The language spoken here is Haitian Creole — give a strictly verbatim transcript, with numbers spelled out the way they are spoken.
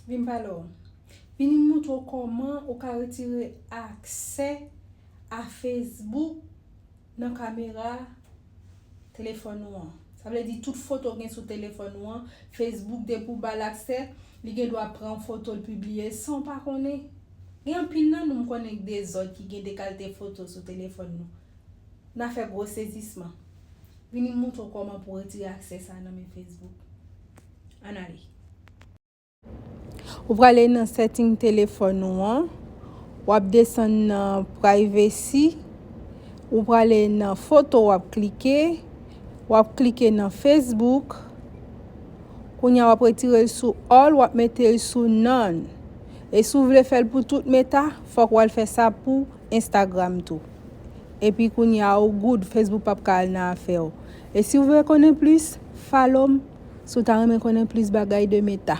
Vin pale w. Vin m montre w kòman ou ka retire aksè a Facebook nan kamera telefòn ou an. Sa vle di tout foto w gen sou telefòn ou an, Facebook depi w ba l aksè, li gen dwa pran foto l pibliye san w pa konnen. Gen anpil nan nou m konnen k dezòd ki gen de kalite foto sou telefòn nou. N a fè gwo sezisman. Vin m montre w kòman pou w retire aksè sa nan men Facebook. Ann ale. Ou prale nan setting telefòn ou an, w ap desann nan privacy, ou prale nan foto, w ap klike, w ap klike nan Facebook. Kounye a w ap retire l sou all, w ap mete l sou none. E si w vle fè l pou tout Meta, fòk w al fè sa pou Instagram tou. Epi kounye a ou good, Facebook p ap ka al nan afè w. E si w vle konnen plis, follow m si w ta renmen konnen plis bagay de Meta.